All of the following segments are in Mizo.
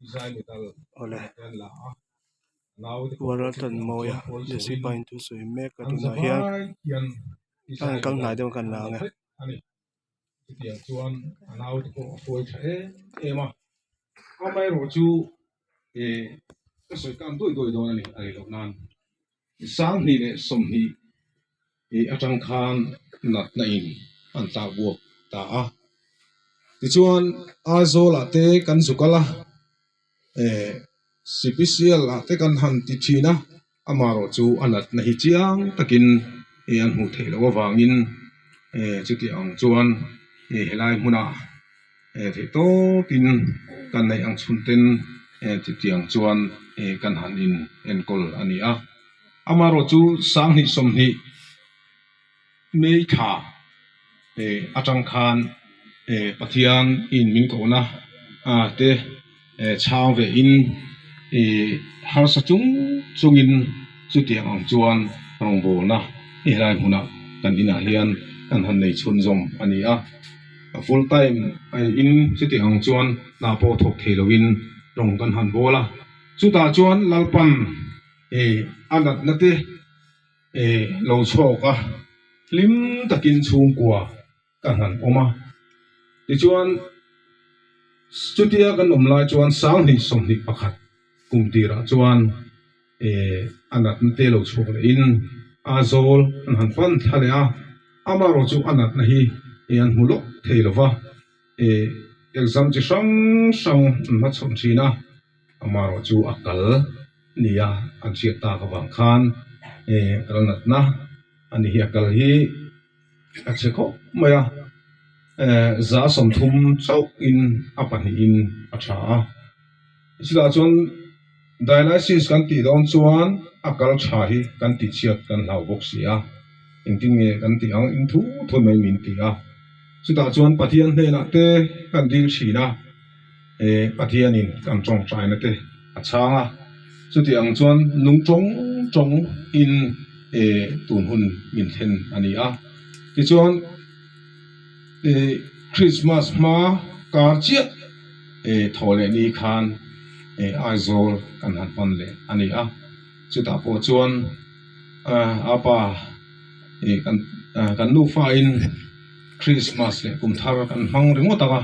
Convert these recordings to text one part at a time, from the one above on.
Awle Lalthanmawia lesi pa in thu sawi mek a tunah hian a rawn kal hnai deuh kan la ang e. Atang khan natna in an tlak buak ta a tichuan Aizawl ah te kan zu kal a eh sipisial ah te kan han ti thin a amaherawh chu a natna hi chiang takin eh an hmuh theih loh avangin eh chuti ang chuan eh helai hmunah eh theih tawpin kan neih ang chhun ten eh chutiang chuan eh kan han in enkawl a ni a. Amaherawh chu sanghnih sawmhnih May thla atang khan Pathian in min kohna te chhang ve in harsa chung chungin chutiang ang chuan rawngbawlna i helai hmunah kan inah hian kan han nei chhunzawm a ni a. Full time in chutiang ang chuan hna pawh thawk thei loin rawng kan han bawl a, chutah chuan Lalpan Eh a natna te eh lo chhawk a, hlim takin chhungkua ka han awm a. Tichuan chutia kan awm lai chuan sanghnih sawmhnih pakhat kum tirah chuan eh a natna te lo chhuak leh in a zawl an han pan thla leh a, amaherawh chu a natna hi eh an hmu lawk thei lo va, eh exam chi hrang hrang an hmachhawn thin a. Amaherawh chu a kal nia an hriat tak avang khan kal natna a ni hi a kal hi a chhe khawp mai a, za sawmthum chauh in a pahnihin a tha a, chutah chuan dialysis kan tih dawn chuan a kal tha hi kan tih chhiat kan hlau bawk si a, engtin nge kan tih ang in thu thu mai min ti a, chutah chuan Pathian hnenah te kan dil thin a. Pathianin kan tawngtaina te a chhang a, chuti ang chuan nung tawng tawng in tun hun min thlen a ni a. Tichuan Christmas hma kar chiah thaw leh ni khan Aizawl kan han hman leh a ni a, chutah pawh chuan a pa kan nufa in Christmas leh kum thar kan hmang ringawt ang a.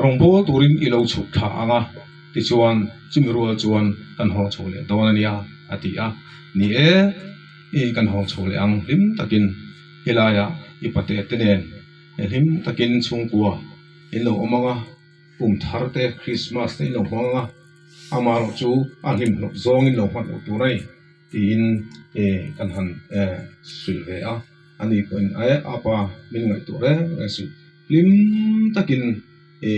Rawngbâwl turin i lo chhuk thla ang a, tichuan chumi rual chuan kan haw chho leh dawn a nia, a ti a. Ni e, i kan haw chho leh ang hlim takin helaiah i pate te nen hlim takin chhungkua in lo awm ang a, kum thar te, Christmas te in lo hmang ang a, amaherawh chu a hlim hlawp zawngin lo hman loh tur a ni, tiin kan han hrilh ve a. Ani pawhin, E, apa, min ngaihtuah reng reng suh. Hlim takin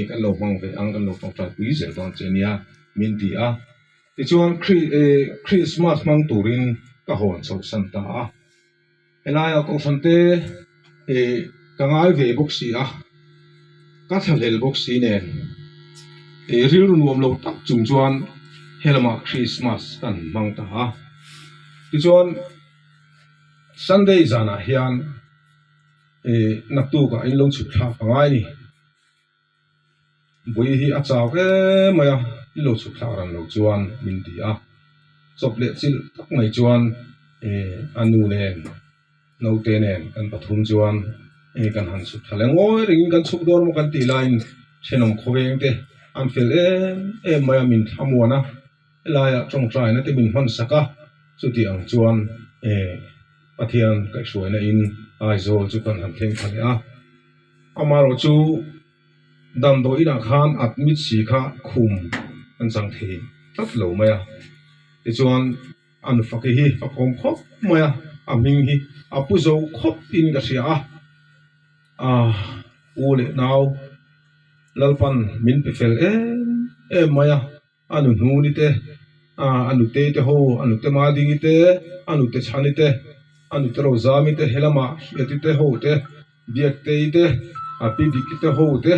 kan lo hmang ve ang, kan lo tawngtai pui zel dawn che nia min ti a. Tichuan Christmas hmang turin ka hawn chhoh san ta a. Helaia Kohhran te ka ngai ve bawk si a, ka thlahlel bawk si nen rilru nuam lo tak chung chuan helamah Christmas kan hmang ta a. Tichuan Sunday zanah hian. Ih naktukah in lo chhuk thlak a ngai ni. Bui hi a chau em mai a, in lo chhuk thlak ran lo chuan min ti a. Chawp leh chilh tak mai chuan ih a nu nen naute nen kan pathum chuan ih kan han chhuk thla leh ngawi rengin kan chhuk dawn maw kan tih laiin thenawm khawveng te an fel em em mai a min thlamuan a. Helaiah tawngtaina te min hman sak a, chuti ang chuan Pathian kaihhruaina in Aizawl chu kan han thleng thla leh a. Amaherawh chu damdawi inah khan admit si kha khum an chang thei tlat lo mai a, tichuan an faki hi fakawm khawp mai a, a hming hi a pu zo khawp in ka hria a, u leh nau Lalpan min pe fel em em mai a. A nu Hnuni te, a nutei te ho, a nute Madingi te, a nute Chhani te, a nute Rozami te, helama Hriati te ho te, Biaktei te, a pi Diki te ho te,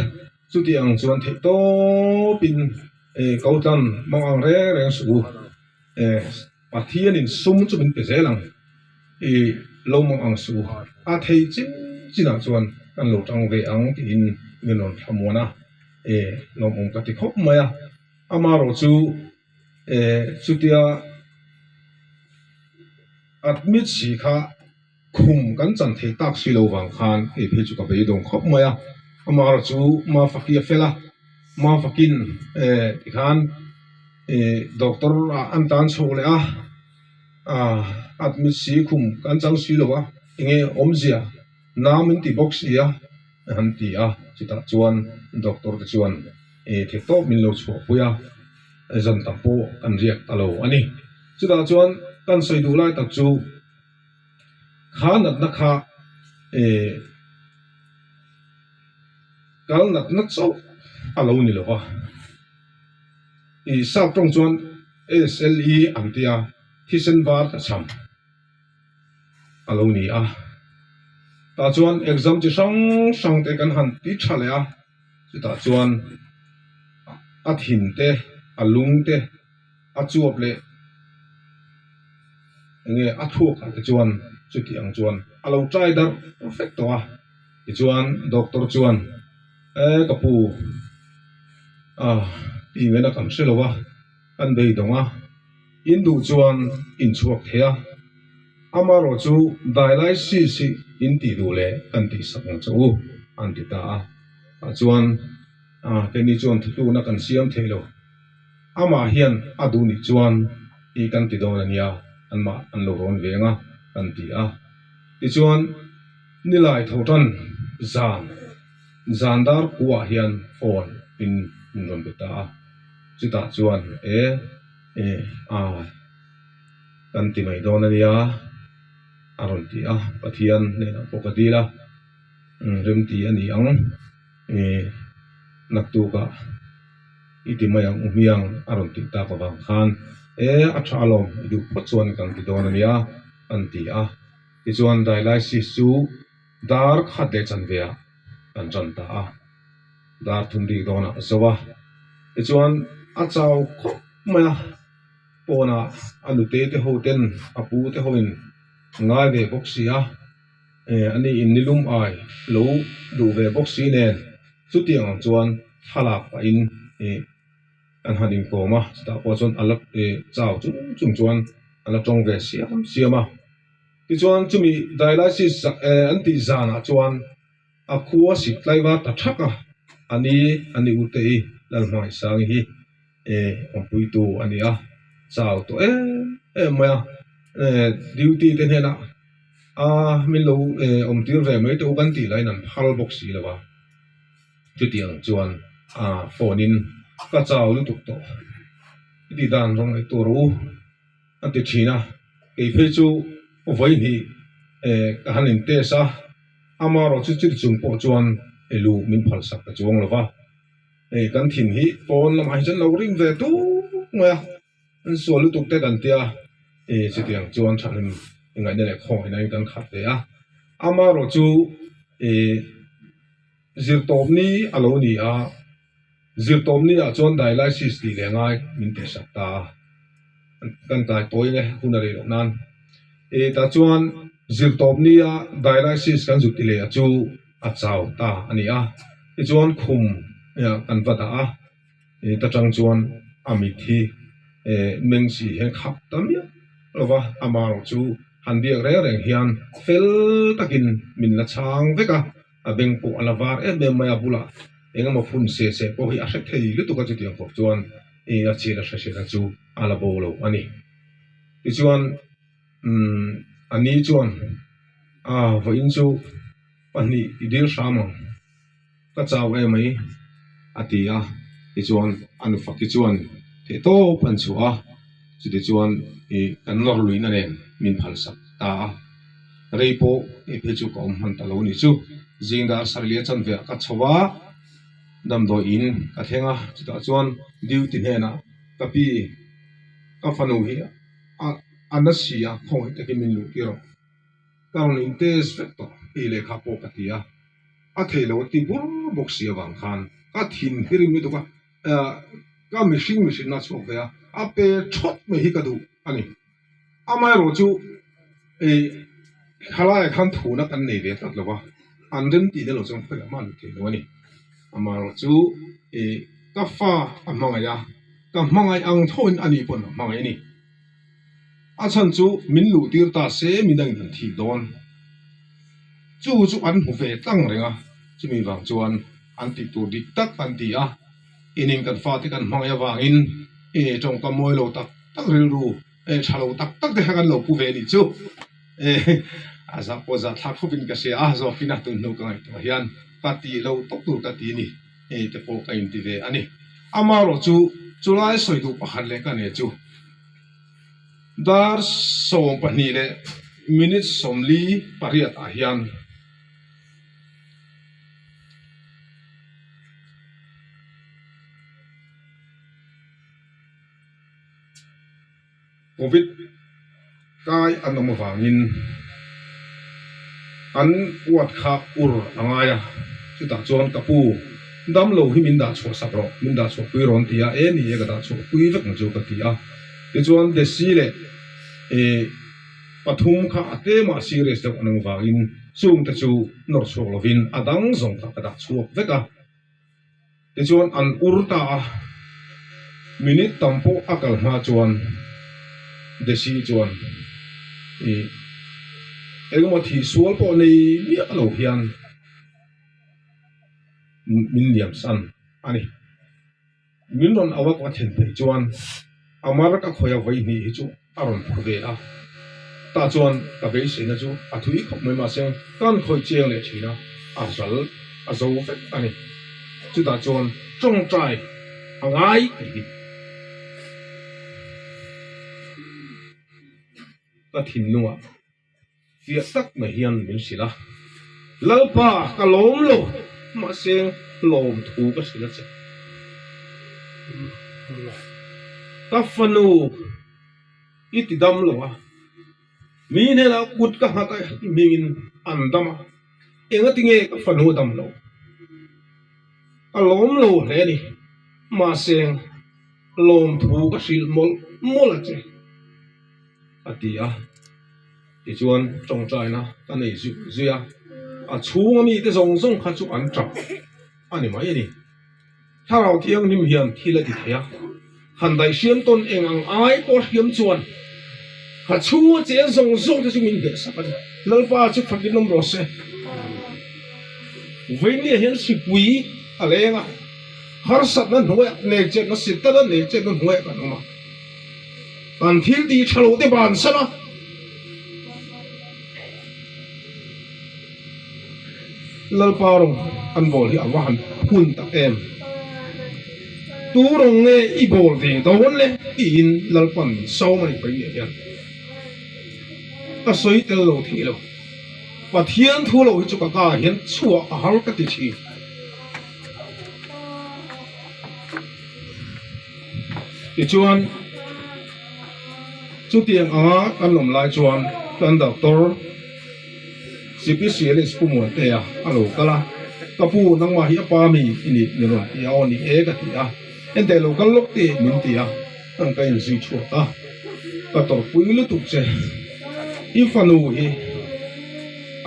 chuti ang chuan theih tawpin Kotlan mang ang reng reng suh u. Pathianin sum chu min pe zel ang i lo mang ang suh u. A thei chin chinah chuan kan lo tang ve ang tiin min rawn thlamuan a, lawmawm ka ti khawp mai a. Amaherawhchu chutia admit si kha khum kan chan thei tak si lo vang khan hei phei chu ka beidawng khawp mai a. Amaherawhchu Mafaki a fel a, Mafakin tikhan doctor ah an tan chho leh a, admit si khum kan chang si lo a, enge awmzia Nau min ti bawk si a, an ti a, chutah chuan doctor te chuan thei tawp min lo chhuahpui a, zan tam pawh kan riak ta lo a ni. Chutah chuan kan sawi duh lai tak chu kha natna kha kal natna chauh a lo ni lo va, sap tawng chuan SLE an tia thisen var ta cham. a lo ni a tah chuan exam chi hrang hrang te kan han ti tha leh a chutah chuan a thin te a lung te a chuap leh enge a thluak ah te chuan chuti ang chuan a lo try darh vek tawh a tichuan doctor chuan e ka pu ah tih ngaihna kan hre lo a kan beidawng a. In duh chuan in chhuak thei a, amaherawh chu dialysis hi in tih duh leh kan tih sak ang che u, an ti ta a. Tah chuan keini chuan thutluhna kan siam thei lo, amah hian a duh nih chuan i kan ti dawn a nia, anmah an lo rawn veng a, kan ti a. Tichuan nilai tho tan zan, zan dar kuah hian phone in min rawn be ta a, chutah chuan e. Eh a kan ti mai dawn a nia a rawn ti a, Pathian hnenah pawh ka dil a, remti a ni ang eh naktukah i ti mai ang u hmiang a rawn tih tak avang khan eh a tha alawm i duh phawt chuan kan ti dawn a nia an ti a, tichuan dialysis chu dar khat leh chanve ah kan tan ta a. Dar thum bik dawnah a zo a, tichuan a chau khawp mai a, pawnah a nute te ho ten a pu te ho in ngai ve bawk si a, eh ani in nilum ai lo duh ve bawk si nen chutiang ang chuan thlalak pahin ih an han inkawm a, chutah pawh chuan a la eh chau chung chung chuan a la tawng ve siam siam a, tichuan chumi dialysis eh an tih zanah chuan. A khua sik tlaivar ta thak a, a ni a ni ute i Lalhmangaihsangi hi e awmpuitu a ni a, chau tawh em em mai a, e duty te hnenah a min lo e awm tir ve mai teh u kan tih laiin an phal bawk si lo a, chutiang chuan a phone in ka chau lutuk tawh i tih dan rawng ngaih tur u. A ti thin a, kei phei chu vawihnih ka han in test a, amaherawh chu chil chung pawh chuan lu min phal sak ta chuang lo va, hei kan thin hi pawn lamah hi chuan lo rim ve tuk mai a, an sual lutuk te kan tia, chutiang chuan thahnem ngaihna leh khawngaihna in kan khat ve a, amaherawh chu zirtawpni a lo ni a. Zirtawmni ah chuan dialysis tih leh ngai min tih sak ta a, kan tlai tawi nge hun a rei loh nan. E tah chuan zirtawmni a dialysis kan zut ti leh a chu a chau ta a ni a, tichuan khum kan va dah a, e ta tang chuan a mit hi e meng si hian khap ta miah lo va, amaherawh chu han biak reng reng hian fel takin min la chhang vek a. A beng pawh a la var em em mai a bulah eng emaw phun se se pawh hi a hre thei lutuk a chutiang khawp chuan i a chhiat a hre hriat a chu a la bo lo a ni. Tichuan umm a ni chuan a vawiin chu pahnih i dil hram ang ka chau em mai a ti a tichuan a nufaki chuan theihtawp an chhuah a chutichuan i kan nawr luihna nen min phalsak ta a. Rei pawh hei phei chu ka awm hman ta lo a nih chu. Zing dar sarih leh chanve ah ka chho a, damdawi in ka thleng a, chutah chuan duty hnenah ka pi ka fanu hi a a na si a, khawngaih takin min luh tir rawh. Ka rawn in test vek tawh hei lehkha pawh ka ti a, a theih loh a ti bur bawk si avang khan ka thin hi rim lutuk a, ka mihring mihrinna a chhuak ve a, a pe thawt mai hi ka duh a ni. Amaherawh chu ih thalaiah khan thuna kan nei ve tlat lo va, an rem tih na lo chuan khawiah mah an thei lo a ni. Amaherawh chu ih ka fa a hmangaih a, Ka hmangaih ang thoin a nih pawn a hmangaih a ni. A chhan chu min luh tir ta se midangin an thik dawn. Chu chu an hmu ve tlang reng a, chumi vang chuan an tih tur dik tak an ti a. Inin kan fate kan hmangaih avangin e tawngkam mawi lo tak tak rilru e tha lo tak tak te kha kan lo pu ve anih chu. E a zah pawh zah thlak khawpin ka hria a, zawkin a tun hnu ka ngaihtuah hian ka tih lo tawp tur ka ti ni. Hei te pawh ka inti ve a ni. Amaherawh chu chulai sawi duh pakhat leh ka nei chu dar 12 leh minute 48 ah hian Covid kai an awm avangin an uat kha ur a ngai a, chutah chuan ka pu damlo hi min dah chhuah sak rawh, min dah chhuah pui rawn ti a, e ni e ka dah chhuah pui vek ang chu ka ti a, tichuan Desi leh pathum kha a tlema serious deuh an awm avangin chungte chu nawr chhuak lovin a dang zawng kha ka dah chhuak vek a. Tichuan an ur ta a, minute tam pawh a kal hma chuan Desi chuan ih engemaw thih sual pawh nei miah lo hian min liam san a ni. Min rawn au a ka thlen theih chuan a mar ka khawih a vawi hnih hi chu a rawn phu ve a, tah chuan ka beiseina chu a thui khawp mai mahse kan khawih chiang leh thin a, a ral a zo vek a ni. Chutah chuan tawngtai a ngai tih hi ka thinlungah Fiah tak mai hian min hrilh a, Lalpa, ka lawm lo, mahse lawm thu ka hrilh a che. Ka fanu i ti dam lo a, mi hnenah kut ka nghat a i hmingin an dam a, engati nge ka fanu a dam lo? Ka lawm lo hle a ni, mahse lawm thu ka hrilh mawlh mawlh a che. A ti a, tichuan tawngtaina ka nei zui zui a, a chhunga mite zawng zawng kha chu an tap a ni mai a ni. Thlarau Thianghlim hian thil a ti thei a, han daih hriam tawn eng ang ai pawh hriam chuan ka chhunga cheng zawng zawng te chu min hneh sak a ni. Lalpa chu fakin awm rawh se. Vawinia hian hripui a leng a, harsatna hnuaiah nei chetna Setana nei chetna hnuaiah kan awm a. Kan thil tih tha lo te bansan a, Lalpa rawng an bawl hi a va han hun tak em. Tu rawng nge i bawl ve dawn le tiin Lalpan min sawm a ni pai leh hian ka sawi tel lo thei lo. Pathian thu lo hi chu ka ka hian chhuah a har ka ti thin. Tichuan, chutiang anga kan lawm lai chuan kan doctor CPCLS Pu Muantea a lo kal a, Ka pu, nangmah hi a pa mi i nih min rawn ti a, aw ni e ka ti a, enteh lo kal lawk tih min ti a, kan ka inzui chhuak a, ka tawrhpui lutuk che, i fanu hi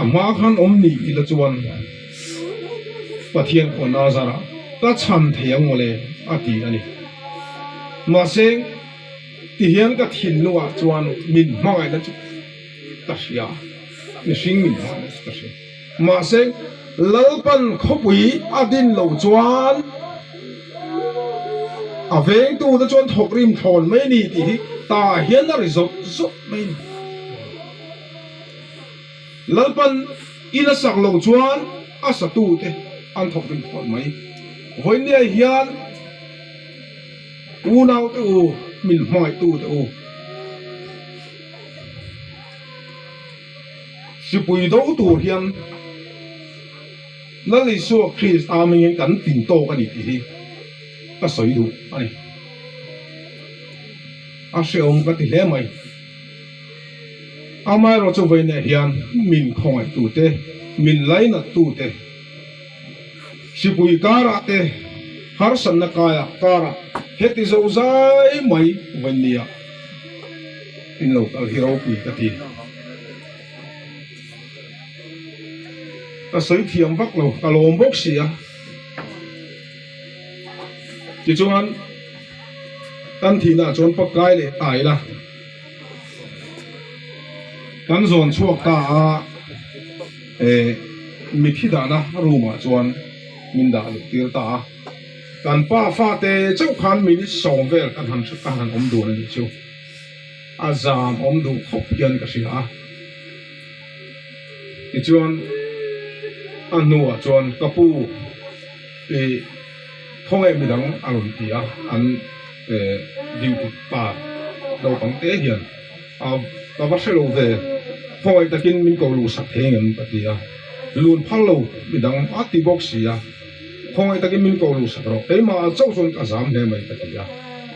a hma khan awm ni ila chuan Pathian khaw Nazarah ka chhan thei ang mawle a ti a ni. Mahse, tihian ka thinlungah chuan min hmangaihna chu ka hria, mihring min hmangaihna chu ka hria. Mahse, Lalpan khawpui a din loh chuan a vengtute chuan thawkrim thlawn mai a ni tih hi tah hian a ri zawt zawt mai a ni. Lalpan in a sak loh chuan a satute an thawk ring phawt mai. Vawinia hian unaute u, min hmangaihtute u, sipui do tur hian Lal Isua Krista hmingin kan tin tawk a ni tih hi ka sawi duh a ni. A hrehawm ka ti hle mai. Amaherawh chu vawiinah hian min khawngaihtute, min lainattute, hripui karah te, harsatna kaiah karah heti zo zai mai vawiinnia in lo kal hi ropui ka ti. Ka sawi thiam vak lo, ka lawm bawk si a. Tichuan. Kan thihna ah chuan pakai leh ta ila. Kan zawn chhuak ta a, eh mithi dahna room ah chuan min dah luh tir ta a. Kan pa fate chauh khan minute sawm vel kan han ka han awm dun a nih chu. A zam awm duh khawp hian ka hria a. Tichuan a hnuah chuan ka pu ih khawngaih midang a rawn ti a, an duty pa naupang te hian a ka va hre lo ve, khawngaih takin min ko luh sak thei ngem ka ti a, lun phal lo midang a ti bawk si a, khawngaih takin min ko luh sak rawh, keimah chauh chuan ka zam hle mai ka ti a,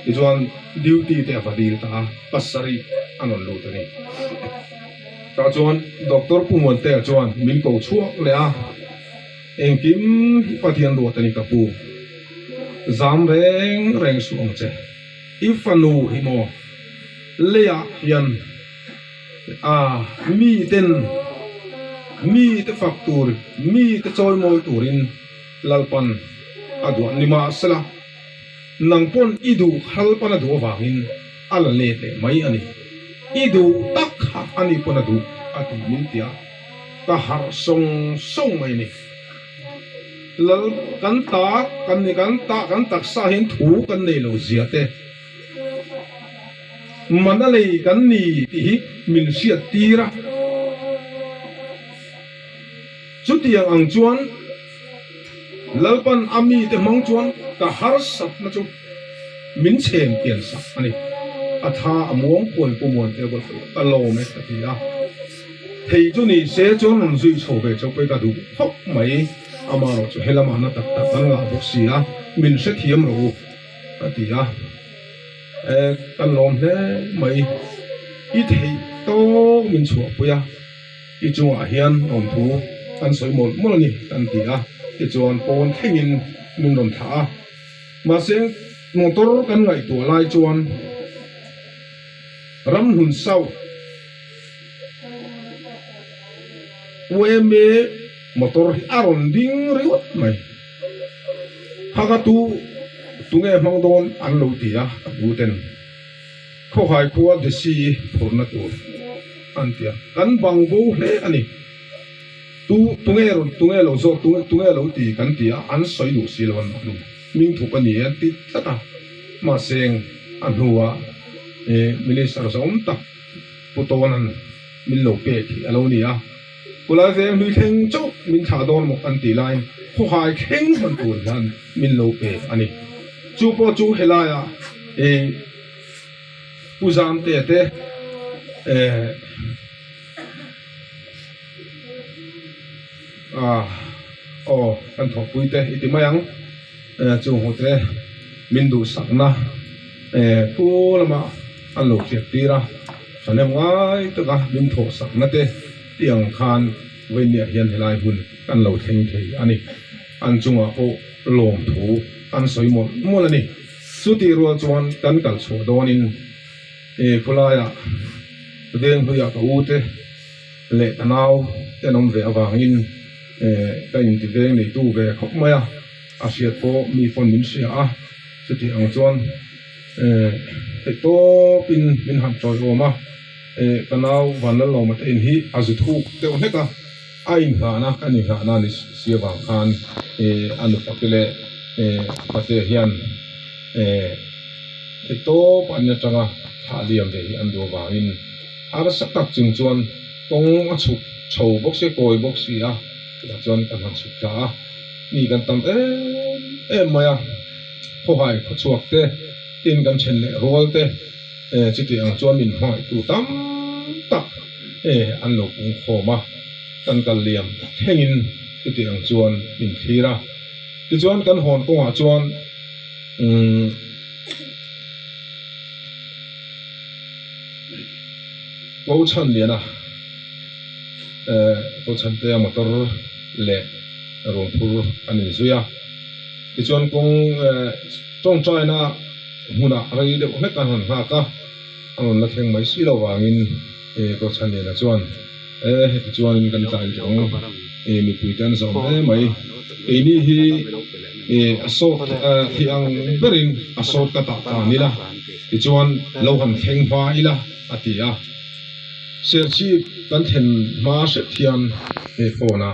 tichuan duty te a va dil ta a, pasarih a rawn lut a ni. Tah chuan Doctor Pu Muantea chuan min ko chhuak leh a, Engkim hi Pathian ruat a ni ka pu, zam reng reng suh ang che, i fanu hi maw leiah hian a miten mite fak tur, mite chawimawi turin Lalpan a duah ni mahsela nang pawn i duh Lalpan a duh avangin a la let leh mai a ni. I duh tak kha a ni pawn a duh a ti min tia ka harh sawng sawng mai a ni. Lal kan ta kan ni kan ta kan taksa hian thu kan nei lo zia te man a lei kan ni tih hi min hriat tir a. Chutiang ang chuan Lalpan a mite hmang chuan ka harsatna chu min chhem kian sak a ni. A tha a muang kuai pu muan te bawlh hlawh ka lawm e ka ti a. Thei chu ni se chuan rawn zui chho ve chauh pawh i ka duh khawp mai. Amaherawh chu helamah na tak tak kan ngah bawk si a, min hrethiam rawh u ka ti a. E kan lawm hle mai. I theih tawk min chhuahpui a. I chungah hian awmthu kan sawi mawlh mawlh a ni kan ti a, tichuan pawn thlengin min rawn thlah a. Mahse motor kan ngaihtuah lai chuan Ramhlun South yma motor hi a rawn ding ringawt mai. Phaka tu tunge hmang dawn an lo ti a ka pu ten. Khawhai khua Desi phurna tur an ti a, kan bang bo hle a ni. Tu tunge rawn tunge lo zawk tunge tunge lo ti kan ti a, an sawi duh si lo an mahni hming thup a ni e an ti tlat a. Mahse a hnuah eh Minister zawm tak Pu Tawna'n min lo pek hi a lo ni a, Kulai veng hlui thleng chauh min thlah dawn maw kan tih laiin khawhai thleng hman tur hian min lo pek a ni. Chu pawh chu helaiah eh Pu Zamtea te eh ah aw kan thawhpui te i ti mai ang eh chung ho te min duhsakna eh pu lamah an lo hriat tir a thahnem ngai taka min thawhsakna te tih ang khan vawiinniah hian helai hun kan lo thleng thei a ni. An chungah pawh lawmthu an sawi mawlh mawlh a ni. Chutih rual chuan kan kal chhuah dawnin he khawlaiah Venghluiah ka u te leh ka nau te an awm ve avangin ka inti veng neitu ve khawp mai a, a hriat pawh mi pawn min hria a, chutih ang chuan theih tawpin min han tawiawm a, ka nau Vanlalawma te in hi a zu thuk deuh hlek a. A inghahna kan inghahna ni si avang khan a nupate leh pate hian theihtawp an atanga thlah liam ve hi an duh avangin harsa tak chung chuan kawng a chhuk chho bawk si a, kawi bawk si a, chutah chuan kan han chhuk thla a, mi kan tam em em mai a, khawhai khawchhuak te, tin kan then leh rual te chuti ang chuan min hmangaihtu tam tak. E an lo pung khawm a, kan kal liam thlengin chuti ang chuan min thlir a. Tichuan kan hawn kawngah chuan umm Ko Chhanliana eh Ko Chhantea motor leh ruangphur an inzui a. Tichuan kawng eh tawngtaina hmunah rei deuh hlek an han nghak a. A rawn la thleng mai si lo vangin Kawchhanliana chuan, E, heti chuanin kan tlai tawh ang. mipui te an zawm hle mai keini hi a sawt theih ang berin a sawt ka tah ta ni la tichuan lo han thleng hma ila a ti a Serchhip kan thlen hma hrep hian he phone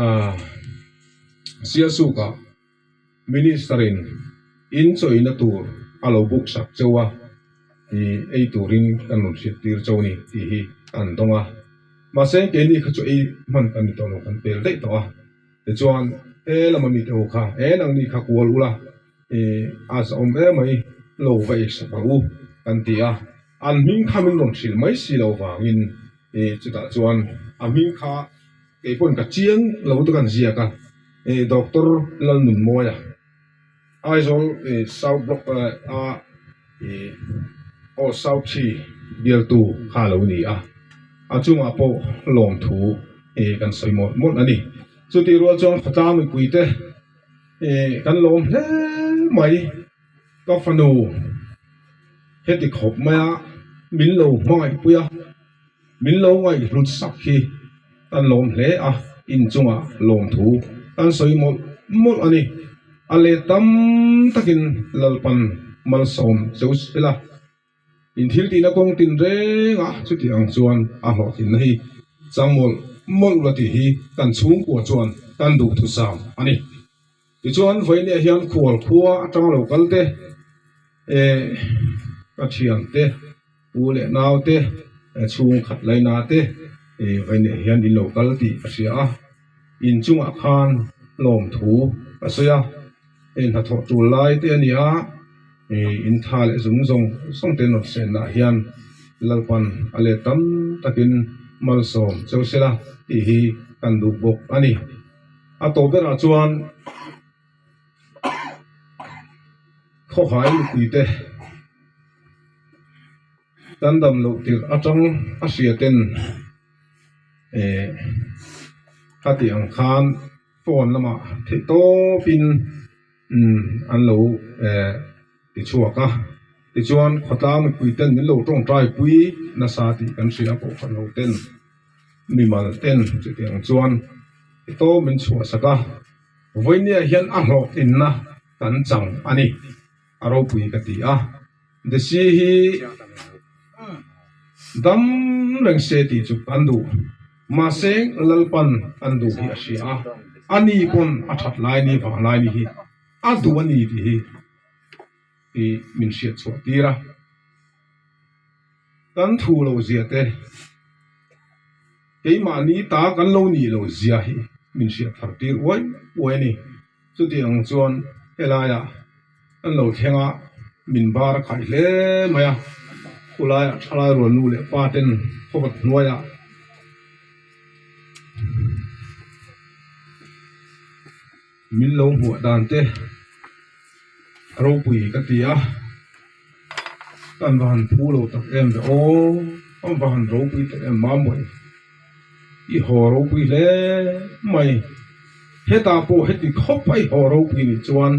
ah Sialsuk ah Minister in in chawina tur a lo book sak chauh a, ih ei turin kan rawn hriat tir chauh a ni tih hi an dawng a. Mahse keini kha chu ei hman kan ni tawh lo, kan pel daih tawh a. Tichuan he lama mite ho kha he nangni kha kual ula ih a zahawm em mai lo va ei sak ang u kan ti a. An hming kha min rawn hrilh mai si lo vangin ih chutah chuan a hming kha Kei pawn ka chiang lo te kan ziak a, Doctor Lalnunmawia, Aizawl South Block a aw South Three bialtu kha a lo ni a, a chungah pawh lawmthu kan sawi mawlh mawlh a ni. Chutih rual chuan khawtlang mipui te kan lawm hle mai, ka fanu heti khawp maia min lo hmangaihpui a. Min lo ngaihhlut sak hi kan lawm hle a, inchungah lawmthu kan sawi mawlh mawlh a ni. A let tam takin Lalpan malsawm cheu sela, in thil tihna kawng tin renga chuti ang chuan a hlawhtlinna hi chang mawlh mawlh ula tih hi kan chhungkua chuan kan duhthusam a ni. Tichuan vawiinah hian khual khua atanga lo kal te, ka thiante, pu leh nau te, chhung khat laina te vawiinah hian in lo kal tih ka hria a, in chungah khan lawmthu ka sawi a, hei hnathawh tul lai te a ni a, in tha leh zung zawng zawng te nawt sennaah hian Lalpan a let tam takin malsawm cheu sela tih hi kan duh bawk a ni. A tawp berah chuan khawhai mipuite kan dam loh tirh atang a hria ten eh khati ang khan phone lamah theih tawpin umm an lo eh ti chhuak a tichuan khawtlang mipui ten min lo tawngtai pui nasa tih kan hria a pawh hran ho ten. Mimal ten chutiang chuan i tawm min chhuahsak a, vawinia hian a hlawhtlinna kan chang a ni, a ropui ka ti a. Desi hi dam reng se tih chu kan duh, mahse Lalpan kan duh hi a hria a, a ni pawn a that lai ni vang lai ni hi a duh a ni tih hi i min hriat chhuah tir a. Kan thu lo zia te, keimahni ta kan lo nih lo zia hi min hriat thar tir uai uai a ni. Chuti ang chuan helaiah kan lo thleng a, min bar a khaih hle mai a, khulaiah thalai rual nu leh pa ten khawvat hnuaiah min lo hmuah dan te ropui ka ti a. Kan va han phu lo tak em ve aw, kan va han ropui tak em mamawih i haw ropui hle mai, hetah pawh heti khawp a i haw ropui nih chuan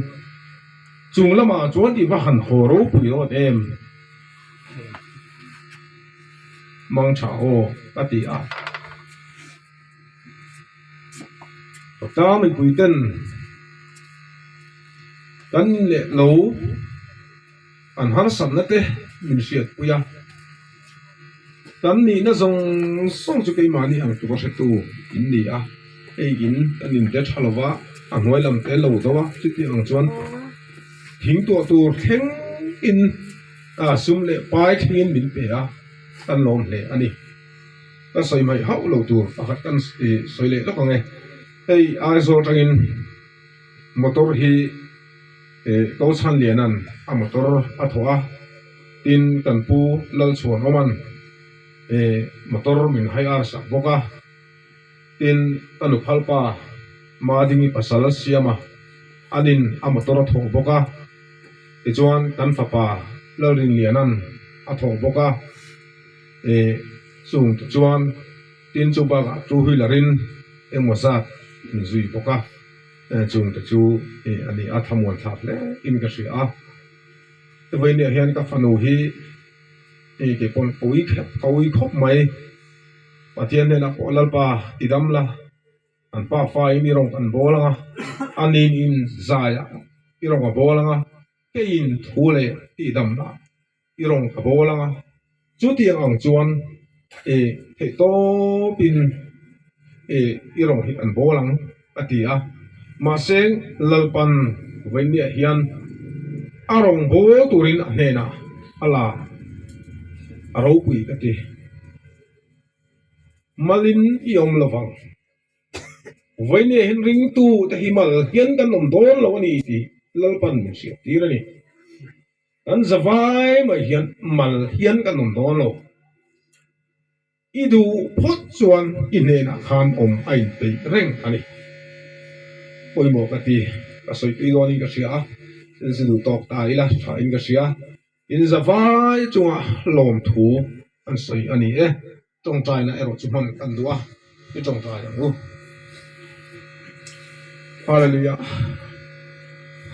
chung lamah chuan i va han haw ropui rawt em mang tha aw ka ti a. Tlang mipui ten kan leh lo an harsatna te min hriatpui a, kan nihna zawng zawng chu keimahni ang tura hretu in ni a, hei in kan inte tha lo va, a hnuai lam te lo do a, chuti ang chuan thing tuah tur thleng in sum leh pai thlengin min pe a, kan lawm hle a ni. Ka sawi hmaih hauh lo tur pakhat kan sawi leh lawk ang e. Hei Aizawl atangin motor hi ko chhan lianan a motor a thawh a, tin kan pu Lalchhuanawman motor min hai ar sak bawk a, tin ka nuphalpa Madingi pasal siama anin a motor a thawh bawk a, tichuan kan fapa Lalrinlianan a thawh bawk a. Ih chung te chuan tin chu bakah two wheeler in engmaw zat min zui bawk a, chung te chu ih a ni a thlamuan thlak hle in ka hria a. Vawinia hian ka fanu hi ih kei pawn ka ui khep ka ui khawp mai, Pathian hnenah pawh Lalpa ti dam la. An pa fain i rawng an bawl ang a, a nin in zaiah i rawng a bawl ang a, keiin thu leh tihdamna i rawng ka bawl ang a. Chutiang ang chuan i theihtawpin i rawng hi an bawl ang a ti a. Mahse Lalpan vawinia hian a rawng bawl turin a hnenah a la a ropui ka ti. Malin i awm lovang. Vawinia hian ringtu te hi mal hian kan awm dawn lo a ni tih Lalpan min hriat tir a ni. Kan zavai mai hian mal hian kan awm dawn lo. I duh phawt chuan i hnenah khan awm a inpeih reng a ni. Pawimawh ka ti, ka sawi tui dawnin ka hria a, thil chu duh tawk ta ila thain ka hria. In zavai chunga lawmthu an sawi a ni e. Tawngtaina erawh chu hman kan duh a, i tawngtai ang u. Hallelujah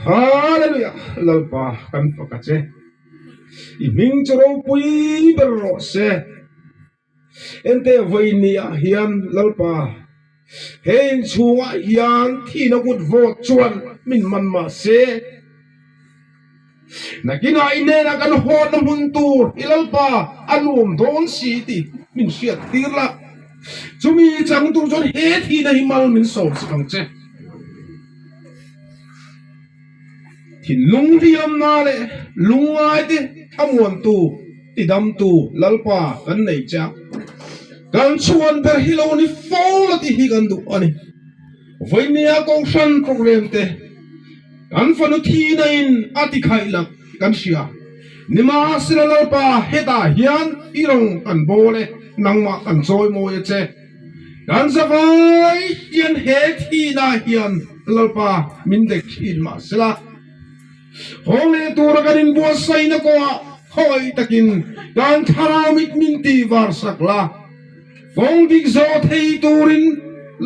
Hallelujah Lalpa kan fak a che. I hming chu ropui ber rawh se. Ente vawiin ah hian Lalpa he inchhungah hian thihna kut vawt chuan min man mah se. Nakinah i hnenah kan hawnna hmun tur i Lalpa a nuam dawn si tih min hriat tir la. Chumi chang tur chuan he thihna hi mal min sawm sak ang che. Thinlung hliamna leh lungngaite thlamuantu, tidamtu Lalpa kan nei che a. Kan chhuan ber hi lo ni fo la tih hi kan duh a ni. Vawinia Kohhran programme te Kan fanu thihna in a ti khaih lak kan hria. Nimahsela Lalpa hetah hian i rawng kan bawl e, nangmah kan chawi mawi a che. Kan zavai hian he thihna hian Lalpa min dek thin mahsela, haw leh tura kan inbuatsaihna kawngah khawi takin kan thlarau mit min tih var sak la. Kawng dik zawh thei turin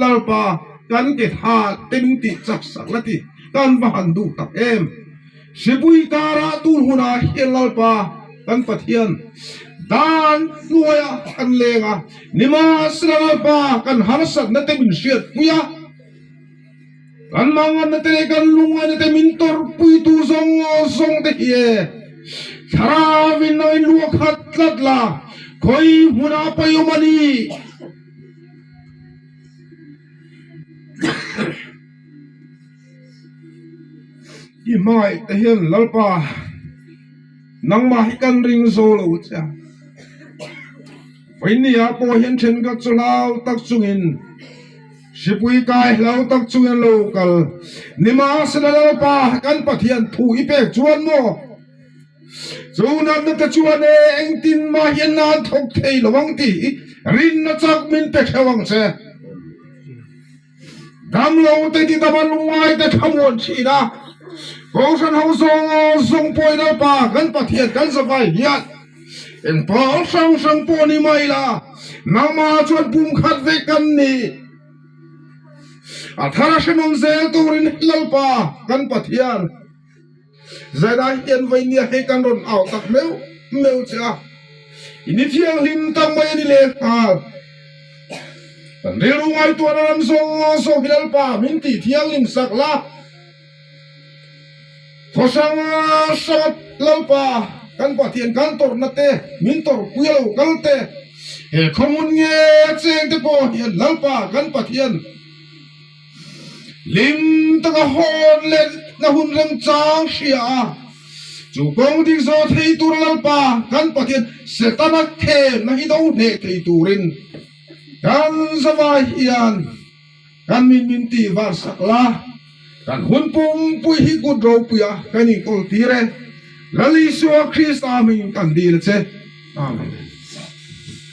Lalpa kan ke tha te min tih chak sak la ti kan va han duh tak em. Hripui karah tun hunah hian Lalpa kan Pathian dan hnuaiah kan leng a, nimahsela Lalpa kan harsatna te min hriatpui a, kan manganna te leh kan lungngaihna te min tawrhpuitu zawng zawng te hi e thlarauin nangin luah khat tlat la, khawi hmunah pawi awm a ni. I hmangaih te hian Lalpa nangmah hi kan ring zo lo che a. Vawinia pawh hian thenkhat chu hlau tak chungin Hripui kai hlau tak chungin lo kal. Nimahsela Lalpa kan Pathian thu i pek chuan maw? Chu natna te chuan e engtin mah hian nan thawk thei lo ang tih hi rinna chak min pe theuh ang che. Damlo te ti dama lungngai te thlamuan thin a, Kohhran ho zawng zawng pawhin Lalpa kan Pathian kan zavai hian Eng pawl hrang hrang pawh ni mai la, nangmah chuan pum khat vek kan ni. A thar a hremawm zel turin Lalpa kan Pathian zaidai hian vawinia hei kan rawn au tak meuh meuh che a, i ni thianghlim tak mai a ni leh nghal. Kan rilru ngaihtuahna ram zawng zawng hi Lalpa min tih thianghlim sak la. Thaw hrang hranga Lalpa kan Pathian kan tawrhna te, min tawrhpui a lo kal te, he khawhmun nge cheng te pawh hian Lalpa kan Pathian hlim taka hawn leh na hun remchang hria a, chu kawng dik zawh thei tur Lalpa kan Pathian Setana themna hi do hneh thei turin kan zavai hian Kan min min tih var sak la, kan hun pumpui hi kut ropuia kan inkawl tir e. Lal Isua Krista hmingin kan dil a che. Amen.